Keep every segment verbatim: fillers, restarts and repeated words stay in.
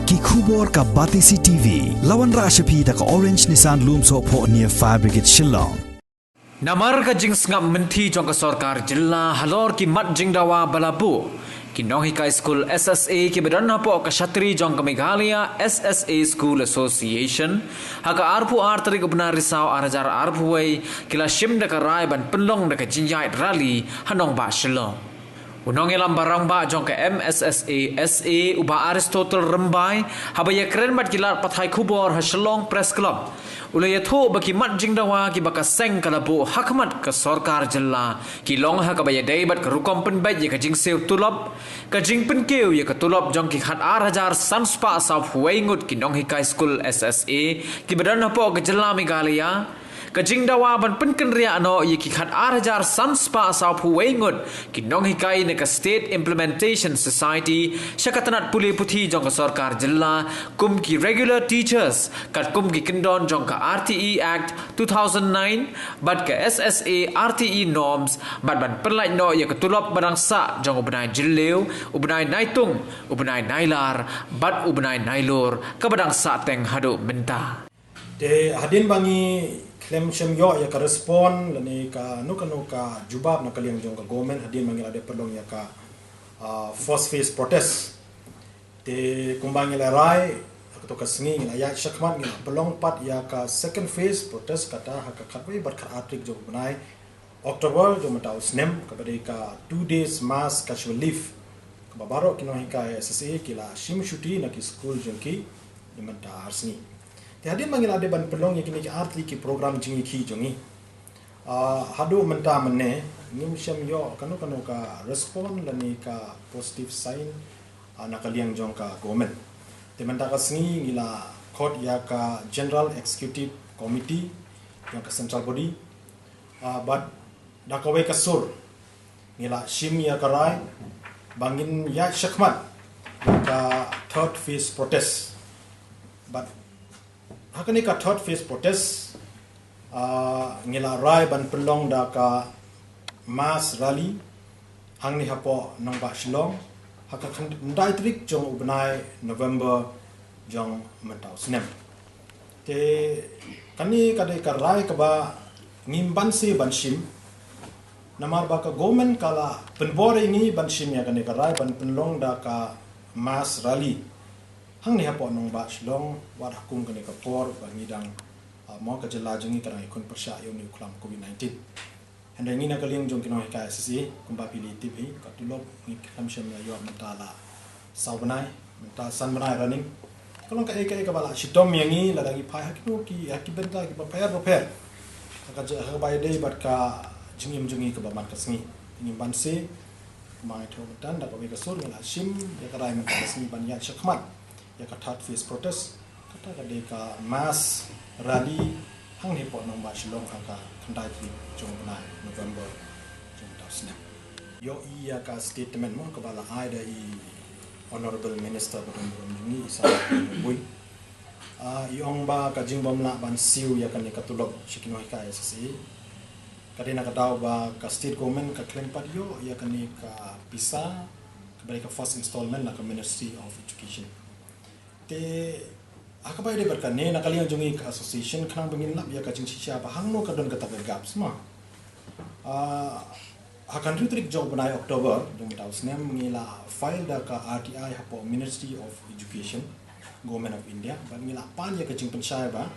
Ki khubor ka Batesi T V, la wanrah sha phi da ka Orange Nissan Lumsohphoh near Fire Brigade Shillong. Namar ka jingsngap mynthi jong ka sorkar jylla halor ki mat jingdawa ba la buh, ki nonghikai skul S S A kiba don hapoh ka shatri jong ka Meghalaya S S A School Association, ha ka arphew ar tarik u bnai Risaw ar hajar arphew wei, ki la shim da ka rai ban pynlong da ka jingïaid rally ha nongbah Shillong. U nongïalam rangbah jong ka M S S A S A, u Bah Aristotle Rymbai, haba ïakren bad ki lad pathai khubor ha Shillong Press Club, u la ïathuh ba ki mat jingdawa kiba ka seng ka la buh ha khmat ka sorkar jylla ki long ha kaba ïadei bad ka rukom pynbeit ïa ka jingsiew tulop, ka jingpynkiew ïa ka tulop jong ki khat ar hajar san spah sawphew wei ngut ki nonghikai skul S S A kiba don hapoh ka jylla Meghalaya, ka jingdawa ban pynkynriah noh ïa ki khat ar hajar san spah sawphew wei ngut ki nonghikai na ka State Implementation Society sha ka tnat pule puthi jong ka sorkar jylla kum ki regular teachers katkum ki kyndon jong ka R T E Act two thousand nine bad ka S S A R T E norms, bad ban pynlait noh ïa ka tulop ba dang sah jong u bnai Jylliew, u bnai Naitung, u bnai Nailar bad u bnai Nailur kaba dang sah teng haduh mynta. Te hadien ba ngi khlem shym ïoh ïa ka respond lane kano kano ka jubab na ka liang jong ka government hadien ba ngi la dep pynlong ïa ka, ah, first phase protest. Te kumba ngi la rai, ha kato ka sngi ngi la ïaid shakhmat, ngi la pynlong pat ïa ka second phase protest kata ha ka khatwei bad khatar tarik jong u bnai October jong mynta u snem, kaba dei ka two days mass casual leave, kaba baroh ki nonghikai S S A ki la shim shuti na ki skul jong ki na mynta ar sngi. Te hadien ba ngi la dep ban pynlong ïa kine ki artylli ki program jingïakhih jong ngi, ah, haduh mynta mynne ngim shym ïoh kano kano ka respond lane ka positive sign, ah, na ka liang jong ka government. Te mynta ka sngi ngi la khot ïa ka General Executive Committee jong ka Central Body, ah, bad da kawei ka sur ngi la shim ïa ka rai ba ngin ïaid shakhmat ïa ka third phase protest. Bad ha kane ka third phase protest, ah, ngi la rai ban pynlong da ka mass rally hangne hapoh nongbah Shillong ha ka khyndai tarik jong u bnai November jong mynta u snem. Te kane ka dei ka rai kaba ngim banse ban shim, namar ba ka government ka la pynbor ïa ngi ban shim ïa kane ka rai ban pynlong da ka mass rally hangne hapoh nongbah Shillong wat ha kum kane ka por ba ngi dang, ah, mo ka jylla jong ngi ka dang ïakhun pyrshah ïa une u khlam covid nineteen. Hynrei ngi na ka liang jong ki nonghikai S S A, kumba phi la tip hi, ka tulop ngi khlem shym la ïoh mynta la saw bnai, mynta san bnai running. Ka long kaei kaei kaba la shitom ïa ngi lada ngi phai ha kino ki, ha ki bynta kiba pher ba pher ha ka jaka ba ïadei bad ka jingim jong ngi kaba man ka sngi. Ngim banse, kumba nga ïathuh mynta, da kawei ka sur ngi la shim ïa ka rai mynta ka sngi ban ïaid shakhmat ïa ka third phase protest, kata ka dei ka mass rally hangne hapoh nongbah Shillong ha ka khyndai tarik jong u bnai November jong mynta u snem. Ïohi ïa ka statement mo kaba la ai da i Honourable Minister ba don burom jong ngi, i Sarah Kynrad Bui. Ah, i ong ba ka jingbym lah ban siew ïa kane ka tulop sha ki nonghikai S S A ka dei na ka daw ba ka state government ka khlem pat ïoh ïa kane ka pisa kaba dei ka first installment na ka Ministry of Education. Te ha kaba ïadei bad kane, na ka liang jong ngi ka association, khnang ba ngin lap ïa ka jingshisha ba hangno ka don kata ka gap, sma. Ah, ha ka hynriew tarik jong u bnai October jong mynta u snem ngi la file da ka R T I hapoh Ministry of Education, Government of India, bad ngi la pan ïa ka jingpynshai ba,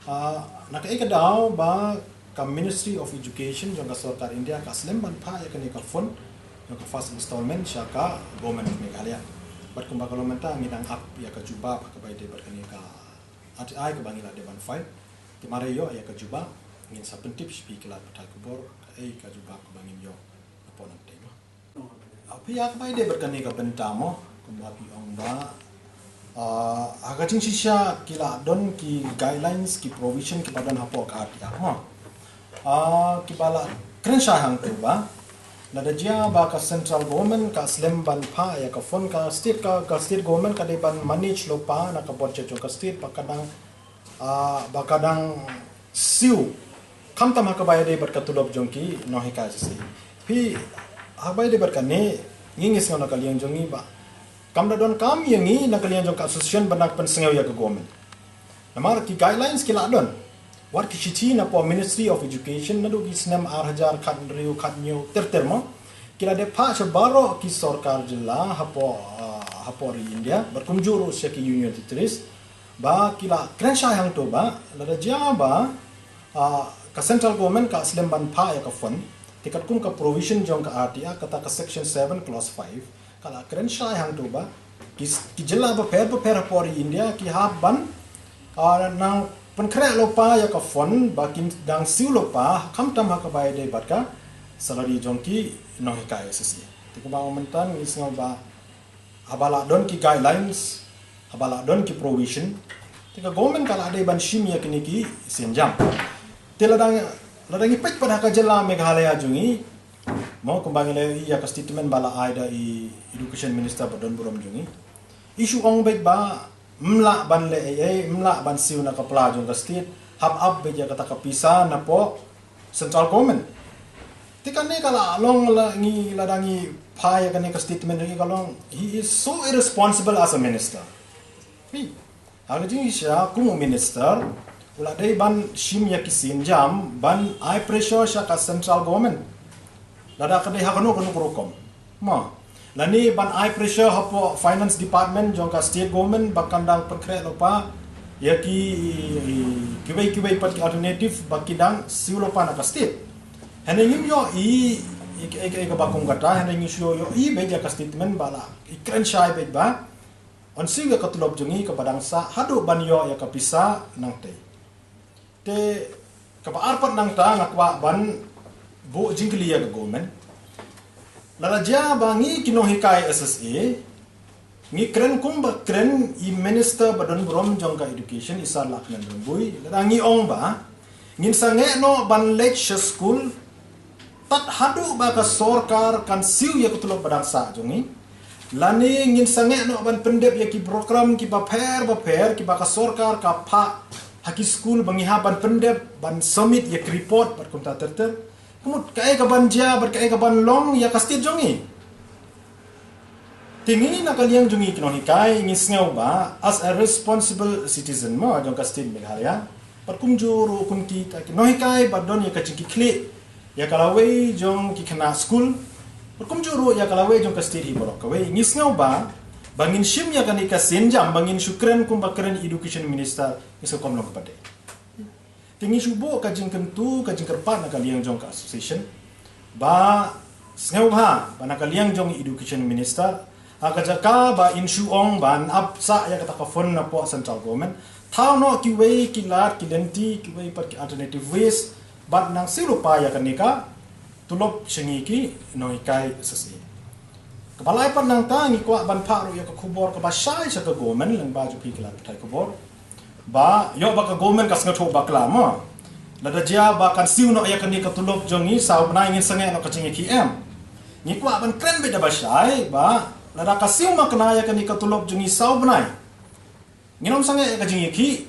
ah, na kaei ka daw ba ka Ministry of Education jong ka sorkar India ka slem ban phah ïa kane ka fund jong ka first installment sha ka Government of Meghalaya. Bad kumba ka long mynta ngi dang ap ïa ka jubab ha kaba ïadei bad kane ka R T I kaba ngi la dep ban file. Te mar ïoh ïa ka jubab ngin sa pyntip sha phi ki lad pathai khubor kaei ka jubab kaba ngin ïoh napoh nangtei mo. Phi, ha kaba ïadei bad kane ka bynta mo, kumba phi ong ba, ah, ha ka jingshisha ki la don ki guidelines, ki provision kiba don hapoh ka R T I mo. Ah, kiba la kren shai hangto ba lada jia ba ka central government ka slem ban phah ïa ka fund, ka state, ka, ka state government ka dei ban manage lypa na ka budget jong ka state ba ka dang, ah, ba ka dang siew khamtam ha kaba ïadei bad ka tulop jong ki nonghikai S S A. Phi, ha kaba ïadei bad kane ngi ngi sngew na ka liang jong ngi ba Kam da don kam ïa ngi na ka liang jong ka association ban nang pynsngew ïa ka government. Namar ki guidelines ki la don. Wat ki shithi na poh Ministry of Education naduh ki snem ar hajar khathynriew khathynñiew ter ter mo. Ki la dep phah sha baroh ki sorkar jylla hapoh, ah, hapoh ri India, bad kumjuh ruh sha ki Union Territories. Ba ki la kren shai hangto ba, lada jia ba, ah, ka central government ka slem ban phah ïa ka fund, te katkum ka provision jong ka R T R, kata ka section seven clause five, ka la kren shai hangto ba, ki, ki jylla bapher bapher hapoh ri India, ki hap ban, ah, nang pynkhreh lypa ïa ka fund, ba kin dang siew lypa, khamtam ha kaba ïadei bad ka salary jong ki nonghikai S S A. Te kumba mynta ngi sngew ba, haba la don ki guidelines, haba la don ki provision, te ka government ka la dei ban shim ïa kine ki sienjam. Te lada, lada ngi peit pat ha ka jylla Meghalaya jong ngi, mo kumba ngi la ïohi ïa ka statement ba la ai da i Education Minister ba don burom jong ngi. I shu ong beit ba ym lah ban leh ei ei, ym lah ban siew na ka pla jong ka state, hap ap beit ïa kata ka pisa napoh central government. Te kane ka la long la ngi, lada ngi phah ïa kane ka statement jong i ka long, he is so irresponsible as a minister. Hi. Ha ka jingshisha kum u minister, u la dei ban shim ïa ki sienjam, ban ai pressure sha ka central government. Lada ka dei ha kano kano ka rukom. Mo. Lane ban ai pressure hapoh finance department jong ka state government ba kan dang pynkhreh lypa ïa ki, kiwei kiwei pat ki alternative ba ki dang siew lypa na ka state. Hynrei ngim ïohi, i, i, i, i kaba kum kata, hynrei ngi shu ïohi beit ïa ka statement ba la i kren shai beit ba yn siew ïa ka tulop jong ngi kaba dang sah haduh ban ïoh ïa ka pisa nangtei. Te kaba ar pat nangta nga kwah ban buh jingkylli ïa ka government. Lada jia ba ngi ki nonghikai S S A, ngi kren kumba kren i minister ba don burom jong ka education, i Sir Lahkmen Rymbui, lada ngi ong ba ngin sangeh noh ban leit sha skul, tad haduh ba ka sorkar kan siew ïa ka tulop ba dang sah jong ngi. Lane ngin sangeh noh ban pyndep ïa ki program kiba pher bapher kiba ka sorkar ka phah ha ki skul ba ngi hap ban pyndep ban submit ïa ki report bad kumta ter ter. Ka mut kaei kaban jia bad kaei kaban long ïa ka state jong ngi. Te ngi na ka liang jong ngi ki nonghikai ngi sngew ba as a responsible citizen mo jong ka state Meghalaya, bad kumjuh ruh kum kita ki nonghikai ba don ïa ka jingkitkhlieh ïa ka lawei jong ki khynnah skul, bad kumjuh ruh ïa ka lawei jong ka state hi baroh kawei, ngi sngew ba, ba ngin shim ïa kane ka sienjam ba ngin shu kren kumba kren education minister, ngi sngew kam long kaba dei. Te ngi shu buh ka jingkyntu, ka jingkyrpad na ka liang jong ka association ba sngewbha ba na ka liang jong i education minister, ha ka jaka ba in shu ong ba yn ap sah ïa kata ka fund napoh central government, thaw noh kiwei ki lad ki lynti, kiwei pat ki alternative ways, bad nang siew lypa ïa kane ka tulop sha ngi ki nonghikai S S A. Kaba lai pat nangta ngi kwah ban phah ruh ïa ka khubor kaba shai sha ka government lyngba jong phi ki lad pathai khubor. Ba ïoh ba ka government ka sngewthuh bakla mo. Lada jia ba kan siew noh ïa kane ka tulop jong ngi saw bnai ngin sangeh noh ka jingïakhih em. Ngi kwah ban kren beit da ba shai ba lada ka siew makna ïa kane ka tulop jong ngi saw bnai, ngin ym sangeh ïa ka jingïakhih.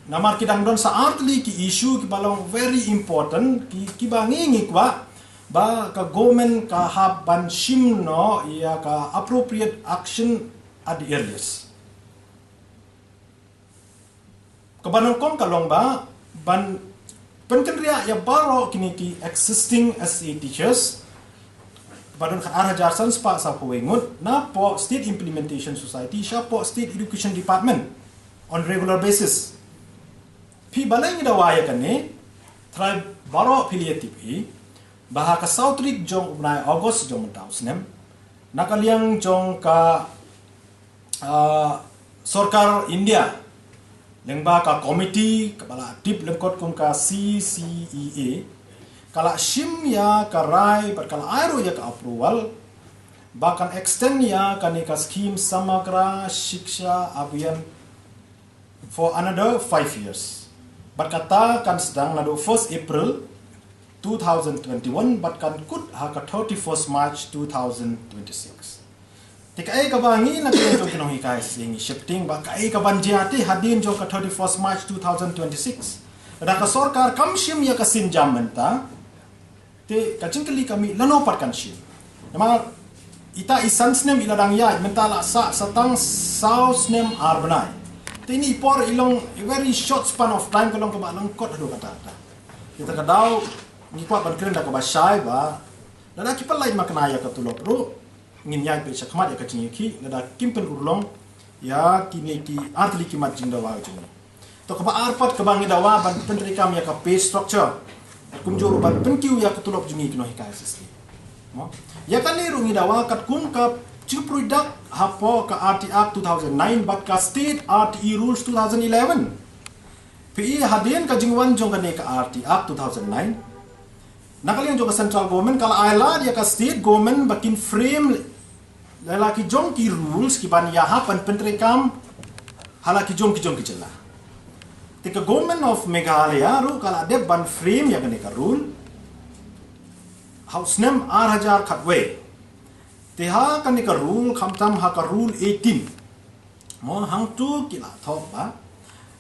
Namar ki dang don sa ar tylli ki issue kiba long very important, ki, kiba ngi ngi kwah ba ka government ka hap ban shim noh ïa ka appropriate action at the earliest. Kaba nyngkong ka long ba ban pynkynriah ïa baroh kine ki existing S A teachers ba don khatar hajar san spah saw phew wei ngut napoh State Implementation Society shapoh State Education Department on regular basis. Phi balei ngi dawa ïa kane? Trai baroh phi la ïatip hi ba ha ka saw tarik jong u bnai August jong mynta u snem, na ka liang jong ka ah, sorkar India lyngba ka komiti kaba la tip lyngkot kum ka C C E A, ka la shim ïa ka rai bad ka la ai ruh ïa ka approval ba kan extend ïa kane ka scheme Samagra Shiksha Abhiyan for another five years. Bad kata kan sdang naduh first April two thousand twenty-one bad kan kut ha ka thirty-first March two thousand twenty-six. Te kaei kaba ngi na ka liang jong ki nonghikai S A ngi shepting ba kaei kaban jia te hadien jong ka thirty-first March two thousand twenty-six. Lada ka sorkar kam shim ïa ka sienjam mynta, te ka jingkylli ka mih lano pat kan shim. Namar Ita i san snem i la dang ïaid, mynta la sah sa tang saw snem ar bnai. Te ine i por i long a very short span of time, ka long kaba lyngkot haduh katta katta. Kata ka daw ngi kwah ban kren da kaba shai ba lada ki pynlait makna ïa ka tulop ruh, ngin ïaid beit shakhmat ïa ka jingïakhih, lada kim pynurlong ïa kine ki artylli ki mat jingdawa jong ngi. To kaba ar pat kaba ngi dawa ban pyntreikam ïa ka pay structure. Kumjuh ruh ban pynkiew ïa ka tulop jong ngi ki nonghikai S S A. Mo? Ïa kane ruh ngi dawa katkum ka jingpyrshah hapoh ka R T Act two thousand nine bad ka State R T E Rules two thousand eleven. Phi i hadien ka jingwan jong kane ka R T Act two thousand nine, na ka liang jong ka central government ka la ai lad ïa ka state government ba kin frame la la ki jong ki rules ki ban ïahap ban pyntreikam ha la ki jong ki jong ki jylla. Te ka Government of Meghalaya ruh ka la dep ban frame ïa kane ka rule ha u snem ar hajar khatwei. Te ha kane ka rule, khamtam ha ka rule eighteen, mo, hangto ki la thoh ba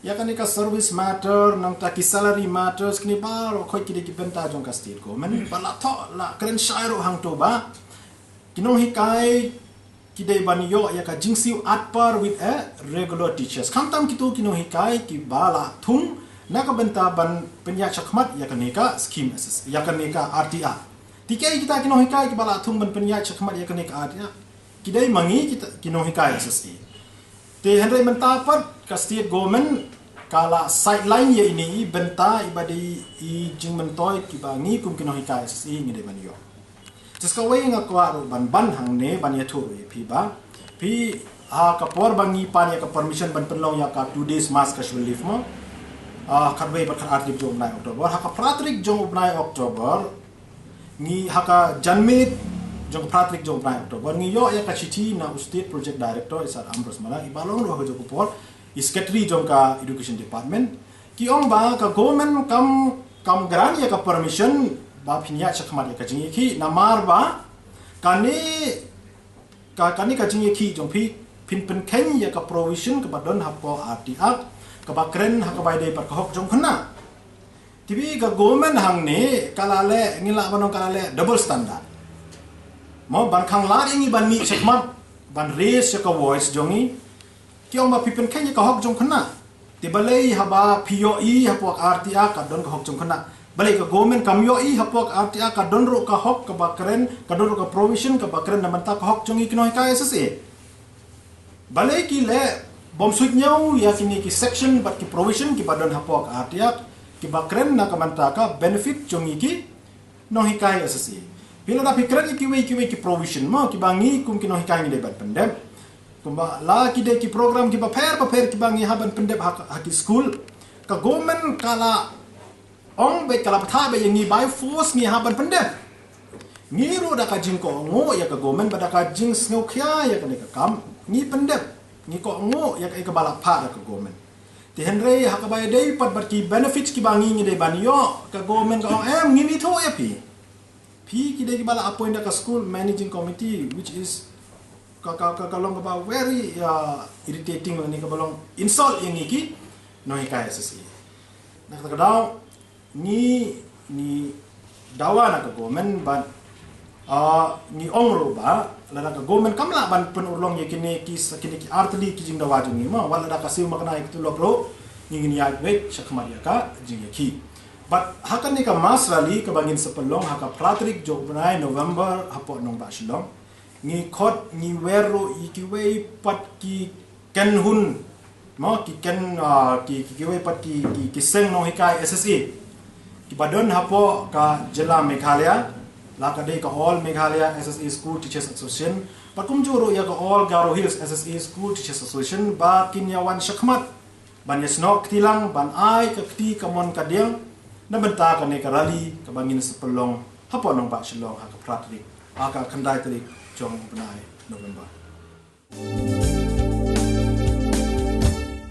ïa kane ka service matter, nangta ki salary matters, kine baroh khoit ki dei ki bynta jong ka state government. Ba la thoh, la kren shai ruh hangto ba ki nonghikai ki dei ban ïoh ïa ka jingsiew at par with a regular teachers. Khamtam kito ki nonghikai kiba la thung na ka bynta ban pynïaid shakhmat ïa kane ka scheme S S, ïa kane ka R T Act. Te kiei kita ki nonghikai kiba la thung ban pynïaid shakhmat ïa kane ka R T Act? Ki dei ma ngi kita ki nonghikai S S A. Te hynrei mynta pat ka state government ka la sideline ïa ine i bynta iba dei i jingmyntoi kiba ngi kum ki nonghikai S S A ngi dei ban ïoh. Te sa kawei nga kwah ruh ban ban hangne ban ïathuh ruh ïa phi ba phi, ha ka por ba ngi pan ïa ka permission ban pynlong ïa ka two days mass casual leave, mo, ah, khatwei bad khatar tarik jong u bnai October, ha ka phra tarik jong u bnai October, ngi, ha ka janmiet jong ka phra tarik jong u bnai October, ngi ïoh ïa ka shithi na u State Project Director, i Sir Ambrose Marak, iba long ruh ha ka juh ka por i Secretary jong ka Education Department. Ki ong ba ka government kam, kam grant ïa ka permission ba phin ïaid shakhmat ïa ka jingïakhih namar ba kane ka, kane ka jingïakhih jong phi, phin pynkheiñ ïa ka provision kaba don hapoh R T Act kaba kren ha kaba ïadei bad ka hok jong khynnah. Te phi, ka government hangne ka la leh, ngi lah ban ong ka la leh double standard. Mo, ban khang lad ïa ngi ban mih shakhmat ban raise ïa ka voice jong ngi. Ki ong ba phi pynkheiñ ïa ka hok jong khynnah. Te balei haba phi ïohi hapoh R T Act ka don ka hok jong khynnah, balei ka government kam ïohi hapoh R T Act ka don ruh ka hok kaba kren, ka don ruh ka provision kaba kren na bynta ka hok jong ngi ki nonghikai S S A? Balei ki leh bym suidñiew ïa kine ki section bad ki provision kiba don hapoh R T Act kiba kren na ka bynta ka benefit jong ngi ki nonghikai S S A? Phi, lada phi kren ïa kiwei kiwei ki provision, mo, kiba ngi kum ki nonghikai ngi dei ban pyndep. Kumba la ki dei ki program kiba pher bapher kiba ngi hap ban pyndep ha, ha ki skul, ka government ka la ong beit, ka la bthah beit ïa ngi by force ngi hap ban pyndep. Ngi ruh da ka jingkohnguh ïa ka government bad da ka jingsngewkhia ïa kane ka kam ngi pyndep. Ngi kohnguh ïa kaei kaba la phah da ka government. Te hynrei ha kaba ïadei pat bad ki benefits kiba ngi, ngi dei ban ïoh, ka government ka ong, em, ngim ithuh ïa phi. Phi ki dei kiba la appoint da ka school managing committee, which is ka, ka, ka, ka long kaba very, uh, irritating lane kaba long insult ïa ngi ki nonghikai S S A. Na kata ka daw ngi, ngi dawa na ka government bad, ah, ngi ong ruh ba lada ka government kam lah ban pynurlong ïa kine ki, kine ki artylli ki jingdawa jong ngi, mo, wat lada ka siew makna ïa ka tulop ruh, ngi ngin ïaid beit shakhmat ïa ka jingïakhih. Bad ha kane ka mass rally kaba ngin sa pynlong ha ka phra tarik jong u bnai November hapoh nongbah Shillong, ngi khot, ngi wer ruh ïa kiwei pat ki kynhun, mo, ki kyn, ah, ki, ki, kiwei pat ki, ki, ki seng nonghikai S S A kiba don hapoh ka jylla Meghalaya, la ka dei ka All Meghalaya S S A School Teachers Association bad kumjuh ruh ïa ka All Garo Hills S S A School Teachers Association, ba kin ïa wan shakhmat ban ïasnoh kti lang, ban ai ka kti kamon kadiang na bynta kane ka rally kaba ngin sa pynlong hapoh nongbah Shillong ha ka phra tarik, ha ka khyndai tarik jong u bnai November.